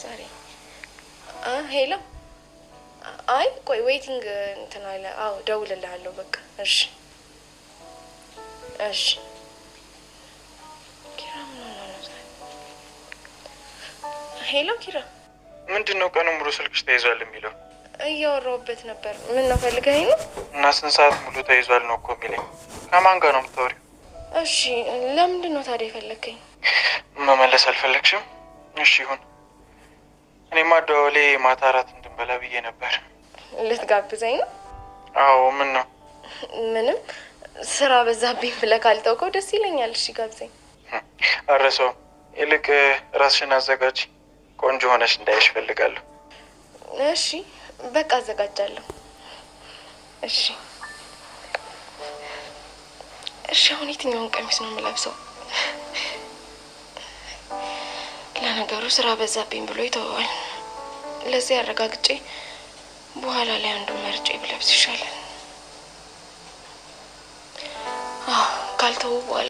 ዛሬ? Hello። አይ ቆይ waiting እንትን አለ። አዎ ደውልልሃለሁ። በቃ እሺ፣ እሺ። ኪራ ምን ሆኖ ነው ዛሬ? Hello ኪራ፣ ምንድን ነው ቀኑ ሙሉ ስልክሽ ተይዟል የሚለው? እያወራሁበት ነበር። ምን ነው ፈልገኸኝ ነው? እና ስንት ሰዓት ሙሉ ተይዟል ነው እኮ የሚለኝ። ከማን ጋር ነው የምታወሪው? እሺ ለምንድን ነው ታዲያ የፈለግከኝ? መመለስ አልፈለግሽም? እሺ ይሁን። እኔማ ደዋውሌ ማታ እራት እንድንበላ ብዬ ነበር። ልትጋብዘኝ ነው? አዎ። ምን ነው? ምንም፣ ስራ በዛብኝ ብለህ ካልተውከው ደስ ይለኛል። እሺ ጋብዘኝ። አረሰውም። ይልቅ ራስሽን አዘጋጅ። ቆንጆ ሆነሽ እንዳይሽ እፈልጋለሁ። እሺ በቃ አዘጋጃለሁ። እሺ እሺ። አሁን የትኛውን ቀሚስ ነው የምለብሰው? ለነገሩ ስራ በዛብኝ ብሎ ይተወዋል። ለዚህ አረጋግጬ በኋላ ላይ አንዱን መርጬ ብለብስ ይሻላል። አዎ ካልተው በኋላ